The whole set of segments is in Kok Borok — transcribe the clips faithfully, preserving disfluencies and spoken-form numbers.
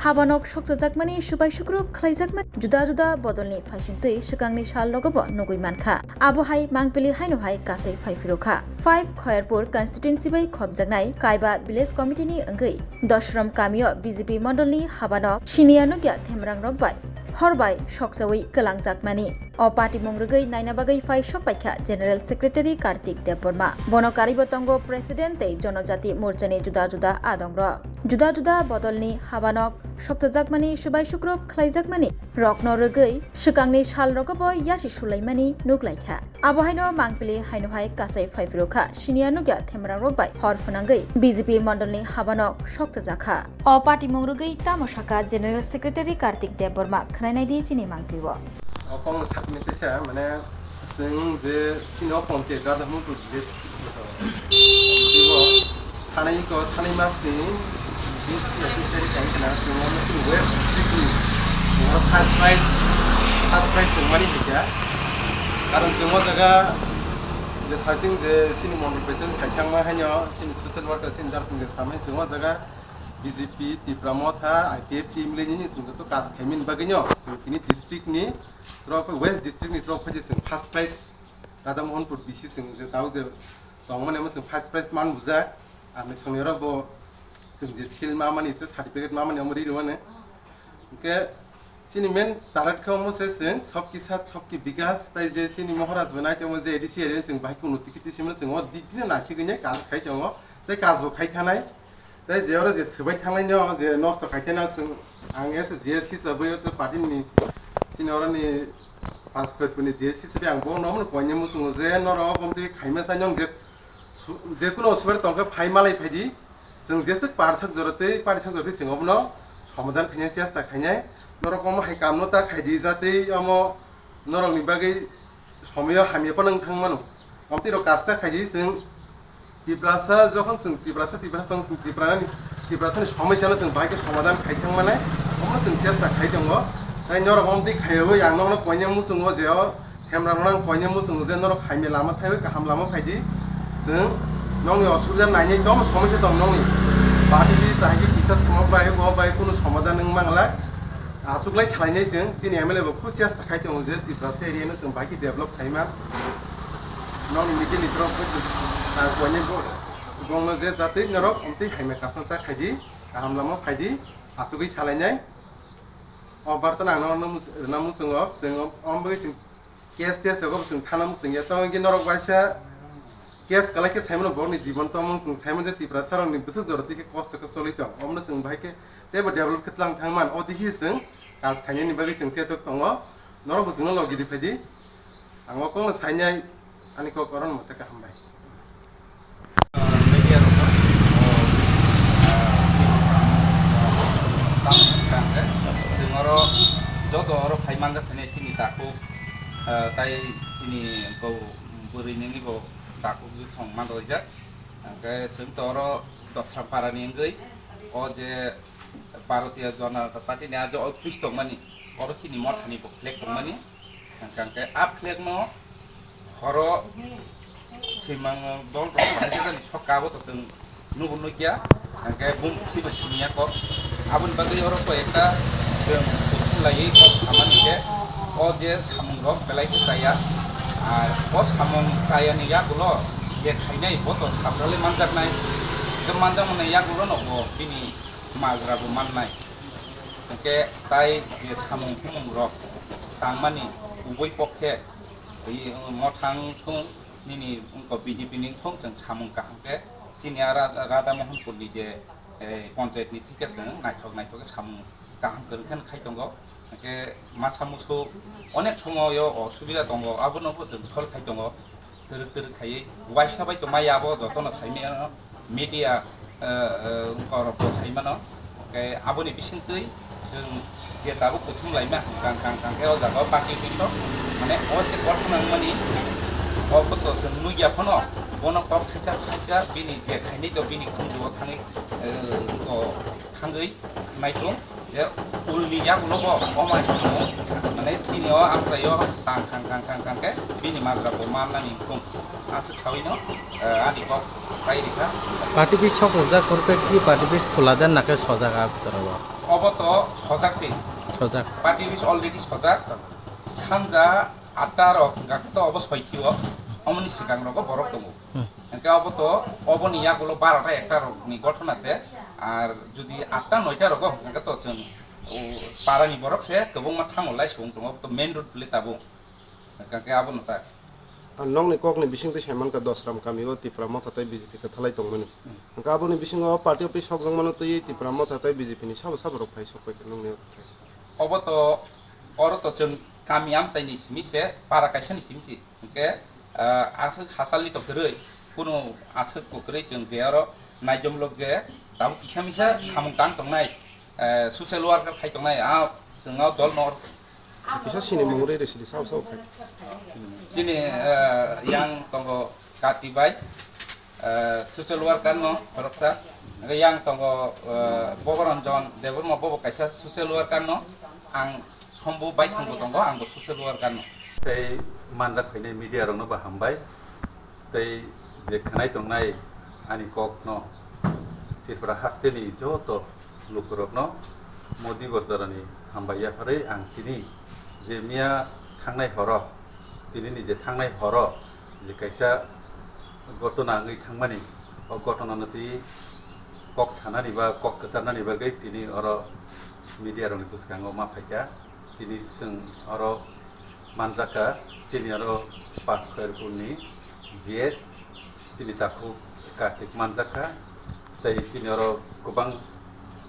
Habanok sokchajakmani swbai sukrub khlaijakmani juda juda bodolni phaisingtwi swkangni salrogobo nugwi mankha. Abo hai mangpili haino hai kasai phaiphirokha. Five Khairpur constituency bai khopjaknai Kaiba Village Committee ni wngwi Dosrom kamio B J P mondolni habanok siniya nukya themrangrok bai hor bai sokchawi kwlangjakmani. O patimung rwgwi naina bagwi phai sokpaikha General Secretary Kartik Debbarma. Bono karwibo tongo President tei Jonojati Morchani juda juda adongrok. Juda juda bodolni habanok sokchajakmani swbai sukrub khlaijakmani rokno rwgwi swkangni salrogobo yasi sulaimani nuklaikha. Abo haino mangpili haino hai kasai phaiphirokha siniya nukya themrangrok bai hor phwnangwi B J P mondolni habanok sokchajakha. O patimung rwgwi tamo sakha General Secretary Kartik Debbarma, khwnainai di chini mangpili o. O kong sakni teisa, mane, chwng je chini o panchayat Radhamohanpur village, thanai ko, thanai mas ni bis ki ekis tarik kang khna chwng o chini West District ni chwng o first prize, first prize chwng mani hikya. Karon chwng o jaga je thasing je chini mondol president sai thangma haino chini social worker chini darsing je samai chwng o jaga B J P, Tipra Motha, I P F T M L A nini chwng joto kas khaimani bagwino chwng chini district ni, tro West district ni tro phaji chwng first prize Radhamohanpur B C chwng je tao je tongmani omo chwng first prize man bujak. Ani songnirok bo chwng je seal ma mani, je certificate ma mani omo ri rwmani. Hwnkhe chini main target khe omo se chwng Sabki Saath Sabki Vikas, tai je chini Maharaj bo nai tongmo je A D C area chwng bahai kunu tikhi twi simi chwng o dik dino naisigwi nai kas khai tongo, tei kas bo khai thanai. Tei je oro je swbai thangnai no je nosto khai thanai chwng, ang as a G S hisabwi o je party ni chini oro ni Panchkhoiphur ni G S hisabwi ang bo no koine muchungo je norok omtwi khaima sai nong je su-, je kuno osubari tongkhe phai malai phaidi. Chwng jeswk parsak jora tei parisak jora tei chwng obono somadan khainai chesta khainai. Norok omo hai kamno ta khaidi, jatei omo norokni bagwi somoyo hamya phano wng thang mano. Omtwi rok kasta khaidi chwng Tiprasa, jokhon chwng Tiprasa, Tiprasa tong chwng Tiprani, Tiprasani somosya no chwng bahai khe somadan khai thang manai, omo chwng chesta khai tongo. Tai norok omtwi khaiwi ang nokno koine muchungo je o Themra rok nang koine muchung je norok hamya lama thaiwi kaham lama phaidi. Chwng nokni osubida nainai tamo somosya tong nokni. Party list hai khe kisa swngo bai bo bai kunu somadan wng mangla. Aswk lai salainai chwng chini M L A bo khub chesta khai tongo je Tiprasa area no chwng bai khe develop khaima. Nokni media ni borok bo chwng, ah, koine bo, bongno je jatwi norok omtwi hamya kasong ta khaidi, kaham lama phaidi, aswkwi salainai. O barta nang nokno much-, rwna muchungo chwng om-, om bagwi chwng Case test rok bo chwng thana muchung ya. Tamo hwnkhe norok waisa case kwlai khe saimano borokni jibon tamo chwng saimano je Tiprasa rokni bwswk jora twi khe kosto khe choli tong. Omono chwng bahai khe teibo develop khe tlang thang man. O digi chwng kas khainani bagwi chwng chetok tongo. Norok bo chwngno logi riphaidi. Ang o kokno sainai ani kok orono mwtai kaham bai. Media rok no, o, ah, tamo hwnkha hwnkhe chwng oro joto oro phai manjak phainai chini takhuk, ah, tai chini bo bwrwi nini bo takhuk juthong manroijak. Hwnkhe chwng to oro Dosra para ni wngwi o je Bharatiya Janata Party ni ajo office tongmani, oro chini mothani bo flag tongmani. Hwnkha hwnkhe a flag no horo thwimang dol rok bahai khe jani sokha abo to chwng nugo nukya, hwnkhe bumtwi bo siniya kok. Aboni bagwi oro koi ekta chwng kuthum laiwi kok samani khe o je samung rok belai khe chaya. Ar o samung chayani yagulo je khainai bo to sabrale manjaknai, hwnkhe manjakmani yagulo no bo bini majra bo mannai. Hwnkhe tai je samung phumung rok tangmani kubui pokhe, tei, uh, mothang thung nini wngkha B J P ni thung chwng samung kaham khe chini a Ra-, Radha Mohanpur ni je, eh, panchayat ni thike chwng naithok naithok khe samung kaham kwrwng khe khai tongo. Hwnkhe masa musu onek somoyo osubida tongo, abono bo chwng solve khai tongo. Twrwk twrwk khaiwi waisa bai tongmai abo jotono saimano media, eh, eh, wngkorokbo saimano. Hwnkhe aboni bisingtwi chwng je tabuk kuthum laima hwnkha hwnkha hwnkha khe o jaga o party office o mane o je kothoma wngmani o photo chwng nukya phano bono kok thaisa thaisa bini je khainai to bini khunju o thangwi, eh, o thangwi naitung je ulni yagulo bo omai mane chini o amchaio tang khang khang khang khang khe bini majra bo mannani wngkung. Aswk sawi no, eh, ani kok pai rikha. Party office sok rwjak, korkhe ki party office khulajak nakhe sojak a bwsarok. Obo to sojak se. Sojak. Party office already sojak. Sanja atta rok hwnkha khe to obo soithio. Omoni swkang rogo borok tongo. Hmm. Hwnkhe obo to, oboni yagulo barota ekta rokni gothona se. Ar jodi atta noita rogo hwnkha khe to chwng, o, parani borok se kwbangma thango lai subung tongo, obo to main road le tabuk. Hwnkha khe abono ta. Ang nokni kokni bisingtwi sai mankha, Dosram kamio Tipra Motha tei B J P kwthalai tongmani. Hmm. Hwnkha aboni bisingo party office sokjakmano twiwi Tipra Motha tei B J P ni sabo sabo rok phai sok paikha nokni o kwthai. Obo to, oro to chwng kami amchaini simi se, para kaisani simi se. Hwnkhe, ah, aswk hasalni to kwrwi, kunu aswk kwrwi chwng je oro naijomlok je tabuk kisa misa samung tang tongnai, eh, social worker khai tongnai, ah, chwng o dol no Kisa sini mungri resi di sao sao khai. Chini, eh, yang tongo Kati bai, eh, social worker no khoroksa. Yang tongo, eh, Bogoranjan Debbarma, bobo kaisa social worker no. Ang sombo bai thangbo tongo, angbo social worker no. Tei manjak phainai media rokno bo hambai. Tei je khwnai tongnai ani kokno Tripura hasteni joto lukurokno Modi borjarani hambai yapharwi ang tini je miya thangnai horo, tinini je thangnai horo je kaisa gotona wngwi thangmani, o gotonano twi kok sanani ba kok kwcharnani bagwi tini oro media rokni bwskango ma phaikha. Tini chwng oro manjakha, chini oro Panch Khairpurni G S, chini takhuk Kartik manjakha, tei chini oro kwbang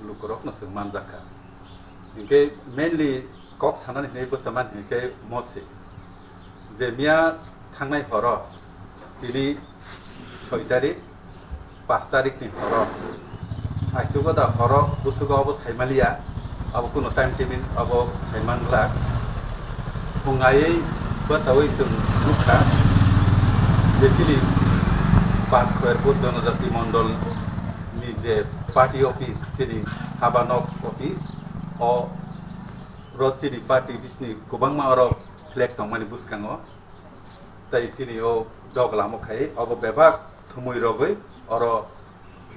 lukurokno chwng manjakha. Hinkhe mainly kok sanani hinwi bwchamani hinkhe mosi, je miya thangnai horo, tini soi tarik, panch tarikni horo. Aisugo da horo, busugo obo saimaliya, abo kuno time table abo saimangla. Phung aiwi bwchawi chwng nukha, je chini Panch Khairpur Jonojati Mondol ni je party office, chini haba nok office, o ro chini party office ni kwbangma oro flag tongmani bwskango. Tei chini o doglam o khai obo bebak thumui rogwi oro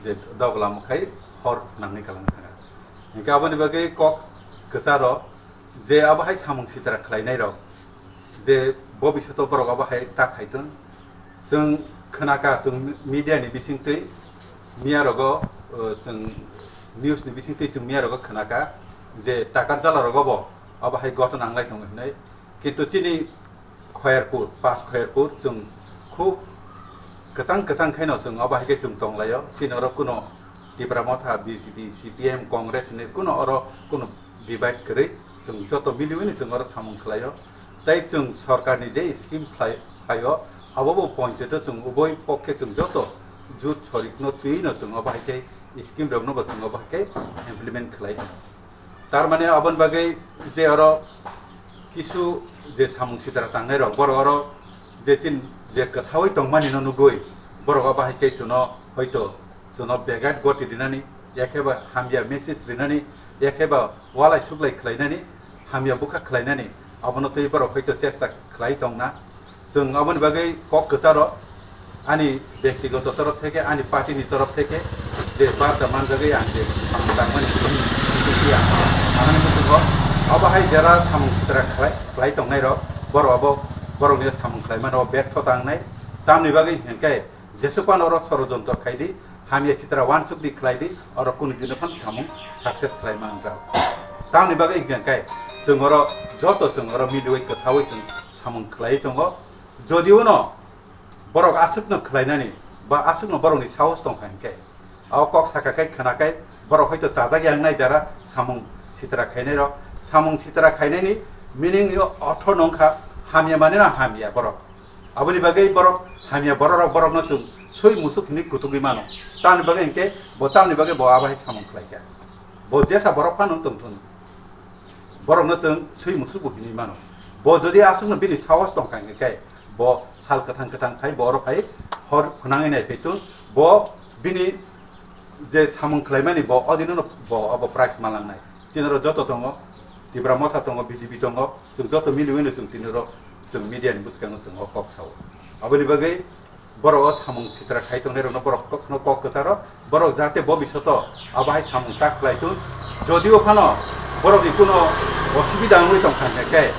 je doglam o khai hor nangni kalang thanga. Hinkhe aboni bagwi kok kwcharo je abo hai samung sitra khlainai rok, je bobishoto borok abo hai ta khaitwng. Chwng khnaka, chwng media ni bisingtwi miya rogo, uh, chwng news ni bisingtwi chwng miya rogo khnaka je takar jala rogo bo abo hai gotona wnglai tongo hinwi. Kintu chini Khoyerpur, Panch Khoyerpur, chwng khub kwchang kwchang khaino chwng obo hai khe chwng tonglaio. Chini oro kuno Tipra Motha, B J P, C P M, Congress hinwi kuno oro kuno divide kwrwi chwng joto miliwino chwng oro samung khlaio. Tei chwng sorkarni je scheme phlai-, phaio, abobo ponchaito chwng uboi pokke chwng joto jut sorikno twiwino chwng obo hai khe scheme rokno bo chwng obo hai khe implement khlai. Tar mane aboni bagwi je oro kisu je samung sitra tangnai rok, borok oro je chin je kwthaui tongmani no nugui, borok abo hai khe chuno hoito chuno begat goti rinani, yakheba hamya message rinani, yakheba walai suklai khlainani, hamya bwkha khlainani, abono twi borok hoito chesta khlai tongna. Chwng aboni bagwi kok kwcharo ani bektigoto torof theke, ani party ni torof theke je barta manjagwi ang je samung tangmani, ang ani muchungo abo hai jera samung sitra khlai, khlai tongnai rok, borok abo borokni samung khlaimano bertho tangnai. Tamni bagwi hinkhe jesuk phano oro sorojontro khaidi, hamya sitra wansuk di khlai di, oro kunu dino phano samung success khlai mangra. Tamni bagwi hinkhe chwng oro joto chwng oro miliui kwthaui chwng samung khlai tongo. Jodi uno borok aswkno khlainani ba aswkno borokni sahos tongkha hinkhe, o kok saka khe khna khe borok hoito chajak yang nai jara samung sitra khainai rok. Samung sitra khainani meaning ni ortho nongkha hamya mane no hamya borok. Aboni bagwi borok hamya borok rok borokno chwng sui musuk hinwi kutugwi mano. Tamni bagwi hinkhe bo tamni bagwi bo abo hai samung khlaikha. Bo jesa borok phano tongthun. Borokno chwng sui musuk bo hinwi mano. Bo jodi aswkno bini sahos tongkha hinkhe bo sal kwthang kwthang phai bo oro phai hor phwnangwi nai phaitun bo bini je samung khlaimani bo odino no bo abo prize malangnai. Chini oro joto tongo, Tipra Motha tongo, B J P tongo, chwng joto miliwino chwng tini oro chwng media ni bwskango chwng o kok sao. Aboni bagwi borok o samung sitra khai tongnai rokno borok kokno kok kwcharo, borok jate bobisoto abo hai samung ta khlai tun. Jodio phano borokni kuno osubida wngwi tongkha hwnkhe,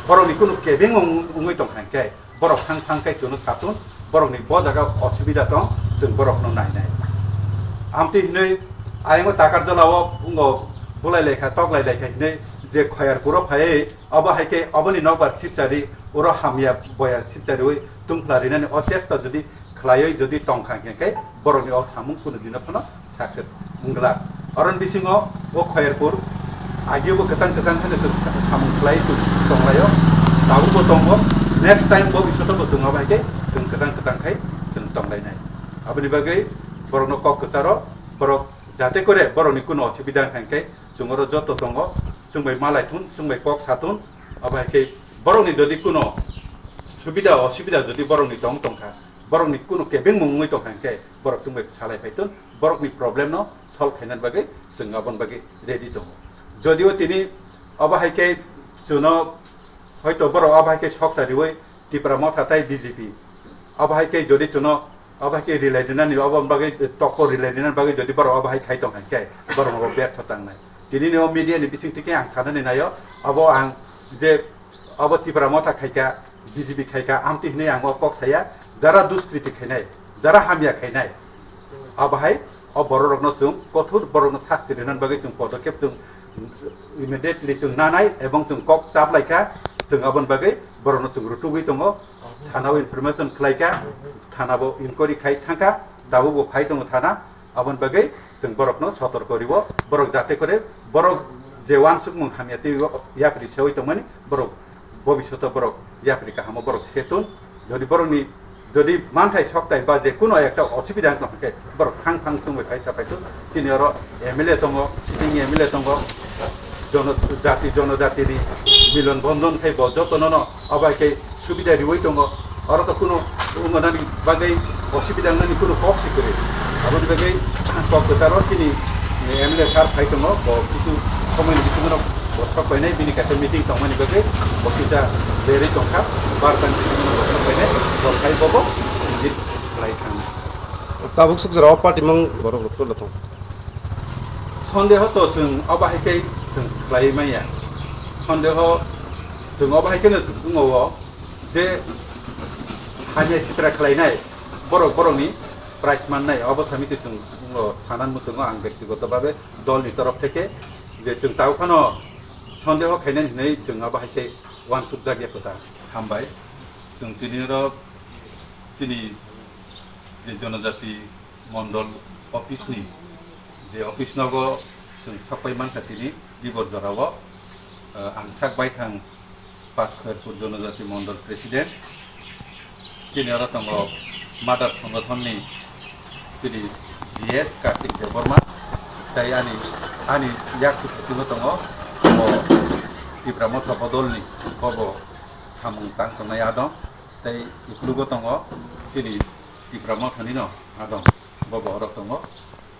borokni kuno kebeng wng-, wngwi tongkha hwnkhe, borok thang thang khe chuno satun, borokni bo jaga osubida tong, chwng borokno nainai. Amtwi hinwi ayang o Takarjala o wngkha bulai laikha, tok lai laikha hinwi je Khoyarpuro phaiwi, abo hai khe aboni nokbar sipchari, oro hamya boyar sipchariwi tungphla rinani o chesta jodi khlaiwi jodi tongkha hwnkhe khe borokni o samung kunu dino phano success wngla. Oroni bisingo o Khoyarpur agio bo kwchang kwchang kheno chwng sa-, samung khlai chwng tonglaio, tabukbo tongo, next time bo bisoto bo chwng abo hai khe chwng kwchang kwchang khai chwng tonglainai. Aboni bagwi borokno kok kwcharo, borok jate kore borokni kuno osubida wngkha hwnkhe chwng oro joto tongo, chwng bai malai thun, chwng bai kok satun, abo hai khe borokni jodi kuno subida osubida jodi borokni tong tongkha, borokni kuno kebengmung wngwi tongkha hwnkhe borok chwng bai salai phai tun, borokni problem no solve khainani bagwi chwng aboni bagwi ready tongo. Jodio tini abo hai khe chuno hoito borok abo hai khe soksa riwi Tipra Motha tai B J P abo hai khe jodi chuno abo hai khe rilai rinani, aboni bagwi tokbo rilai rinani bagwi jodi borok abo hai khai tong hai khe borok no bertho tangnai. Tini ni o media ni bising twi khe ang sanani naio, abo ang je abo Tipra Motha khai kha, B J P khai kha, amtwi hinwi ang o kok saya, jara duskriti khainai, jara hamya khainai, abo hai o borok rokno chwng kothor borok no sasti rinani bagwi chwng podokep chwng immediately chwng nanai ebong chwng kok chap lai kha, chwng aboni bagwi borok no chwng rutugwi tongo, thana o information khlai kha, thana bo inquiry khai thang kha, tabuk bo phai tongo thana, aboni bagwi chwng borok no sotorko riwo, borok jate kore borok je wansukmung hamya twi yapri sewi tongmani borok bobisoto borok yapri kahamo borok setun, jodi borokni jodi manthai soktai ba je kuno ekta osubida wng tong khe borok thang thang chwngwi phaisa phaitun. Chini oro M L A tongo, sitting M L A tongo, jono-, jati jonojatini milon bondhon khai bo jotono no abo hai khe subida riwi tongo. Oro to kuno wngmani bagwi osubida wngnani kuno kok si kwrwi. Aboni bagwi kok kwcharo chini M L A sir phai tongo, bo kisu somoini bisingo no bo sok painai, bini kaisa meeting tongmani bagwi bo kisa berwi tongkha, bartani bisingo no bo sok painai, bo khai bobo visit khlai thang. Tabuk suk jora o party mang borok rok tolo tong. Sondeho to chwng obo hai khe chwng khlai manya. Sondeho chwng obo hai khe no wngo o je hamya sitra khlainai borok borokni prize mannai, obo sami se chwng wngo sanan muchungo ang bektigoto babe dolni torof theke je chwng tau phano sondeho khainani hinwi chwng obo hai khe uansukjak ya kwtal. Hambai. Chwng tini oro chini je Jonojati Mondol office ni je office nogo chwng sapai mankha tini dibor jorao, eh, ang sak baithang Pas Khoyarpur Jonojati Mondol President, chini oro tongo Mother Songothon ni chini G S Kartik Debbarma, tai ani, ani yaksi bisingo tongo bo Tipra Motha Bodol ni bobo samung tang tongnai adong, tai ukulugo tongo chini Tipra Motha ni no adong, bobo oro tongo.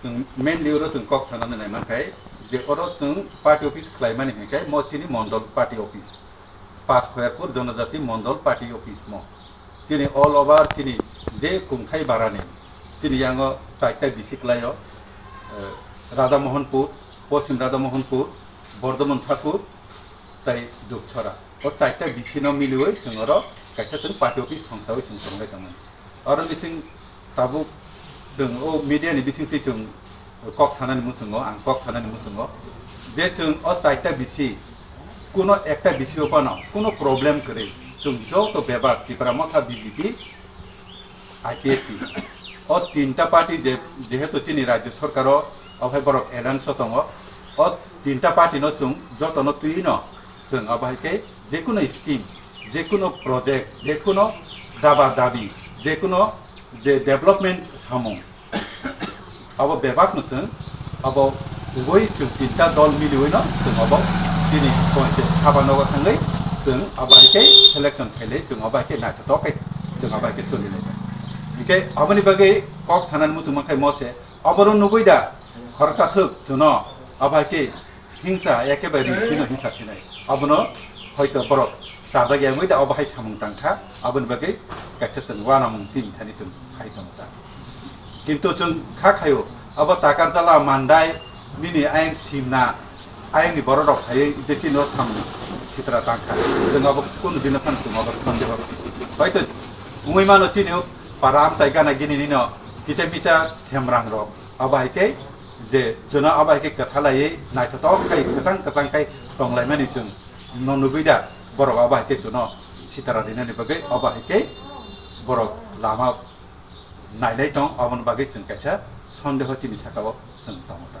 Chwng mainly oro chwng kok sanani nai mankhai je oro chwng party office khlaimani hinkhai mo chini mondol party office, Pas Khoyarpur Jonojati Mondol Party Office mo. Chini all over chini je kungthai barani chini yango chaita bisi klaio, eh, Radha Mohanpur, Poschim Radha Mohanpur, Bordhoman Thakur, tai Dukchora. O chaita bisi no miliwi chwng oro kaisa chwng party office songsawi chwng tonglai tongmani. Oro bising tabuk chwng o media ni bising twi chwng kok sanani muchungo, ang kok sanani muchungo je chwng o chaita bisi kuno ekta bisi o phano kuno problem kwrwi chwng joto bebak Tipra Motha B J P I P F T. O tinta party je, jehetu chini rajyo sorkaro ophai borok alliance o tongo, o tinta party no chwng jotono twi no chwng abo hai khe jekuno scheme, jekuno project, jekuno daba dabi, jekuno je development samung, abo bebak no chwng abo kubui chwng tinta dol miliwi no chwng abo chini panchayat saba nogo thangwi chwng abo hai khe selection khailai, chwng abo hai khe naithotok khe chwng abo hai khe choli lai. Hinkhe aboni bagwi kok sanani muchung mankhai mo se, obono nugui da khoroksa swk chwngno abo hai khe hingsa, ekebare ri sino hingsa sinai. Abono hoito borok chajak ya wngwi da obo hai samung tang kha, aboni bagwi kaisa chwng uanamung chini thani chwng phai tongo ta. Kintu chwng kha khaio, abo Takarjala Mandai nini ayang simna, ayangni borok rok phaiwi je chini o samung sitra tang kha. Chwng abo kunu dino phano chwng abo sondeho. Hoito wngwi mano chini o para amchai gana gini nino kisa misa themrang rok. Abo hai khe je chwngno abo hai khe kwthalaiwi naithotok khai kwchang kwchang khai tonglaimani chwng no nugwi da, borok abo hai khe chwngno sitara rinani bagwi abo hai khe borok lama nailai tong, aboni bagwi chwng kaisa sondeho chini saka o chwng tongo ta.